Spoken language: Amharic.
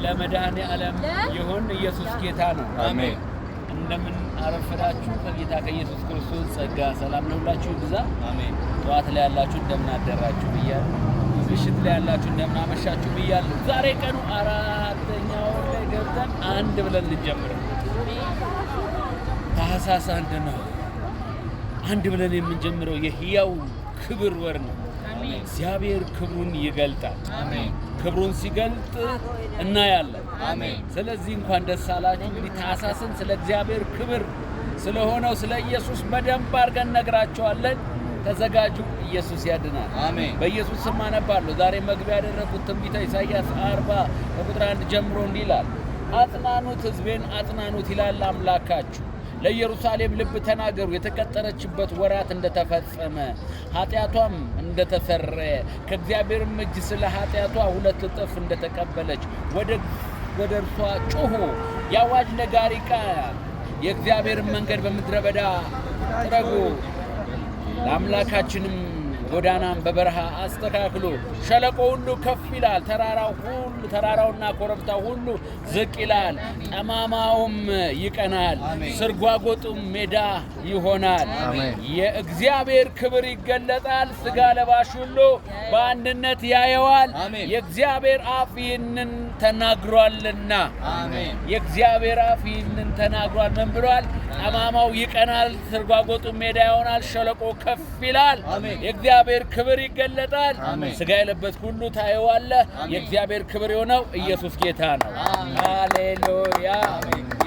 ለመድኃኔ ዓለም ይሁን። ኢየሱስ ጌታ ነው። አሜን። እንደምን አረፈዳችሁ። ከጌታ ከኢየሱስ ክርስቶስ ጸጋ ሰላም ለሁላችሁ ይብዛ። አሜን። ጠዋት ላይ ያላችሁ እንደምን አደራችሁ ብያለሁ። ምሽት ላይ ያላችሁ እንደምን አመሻችሁ ብያለሁ። ዛሬ ቀኑ አራተኛ ወር ላይ ገብተን አንድ ብለን ልንጀምር ነው። ታህሳስ 1 ነው። አንድ ብለን የምንጀምረው የሕያው ክብር ወር ነው። እግዚአብሔር ክብሩን ይገልጣል። አሜን። ክብሩን ሲገልጥ እናያለን። አሜን። ስለዚህ እንኳን ደስ አላችሁ። እንግዲህ ታህሳስን ስለ እግዚአብሔር ክብር ስለሆነው ስለ ኢየሱስ በደንብ አድርገን ነግራቸዋለን። ተዘጋጁ። ኢየሱስ ያድናል። አሜን። በኢየሱስ ስም አነባለሁ። ዛሬ መግቢያ ያደረኩት ትንቢተ ኢሳይያስ 40 ከቁጥር 1 ጀምሮ እንዲህ ይላል፣ አጽናኑት፣ ሕዝቤን አጽናኑት ይላል አምላካችሁ። ለኢየሩሳሌም ልብ ተናገሩ፣ የተቀጠረችበት ወራት እንደተፈጸመ ኃጢአቷም እንደተሰረየ ከእግዚአብሔርም እጅ ስለ ኃጢአቷ ሁለት እጥፍ እንደተቀበለች ወደ እርሷ ጩኹ። የአዋጅ ነጋሪ ቃል የእግዚአብሔርን መንገድ በምድረ በዳ ጥረጉ፣ ለአምላካችንም ጎዳናን በበረሃ አስተካክሉ። ሸለቆ ሁሉ ከፍ ይላል፣ ተራራው ሁሉ ተራራውና ኮረብታው ሁሉ ዝቅ ይላል፣ ጠማማውም ይቀናል፣ አሜን። ስርጓጎጡም ሜዳ ይሆናል። አሜን። የእግዚአብሔር ክብር ይገለጣል፣ ስጋ ለባሽ ሁሉ በአንድነት ያየዋል። አሜን። የእግዚአብሔር አፍ ይህንን ተናግሯልና። አሜን። የእግዚአብሔር አፍ ይህንን ተናግሯል። ምን ብሏል? ጠማማው ይቀናል፣ ስርጓጎጡ ሜዳ ይሆናል፣ ሸለቆ ከፍ ይላል። አሜን። የእግዚአብሔር ክብር ይገለጣል። አሜን። ስጋ የለበስ ሁሉ ታየዋለህ። አሜን። የእግዚአብሔር ክብር የሆነው ኢየሱስ ጌታ ነው። አሜን። ሃሌሉያ።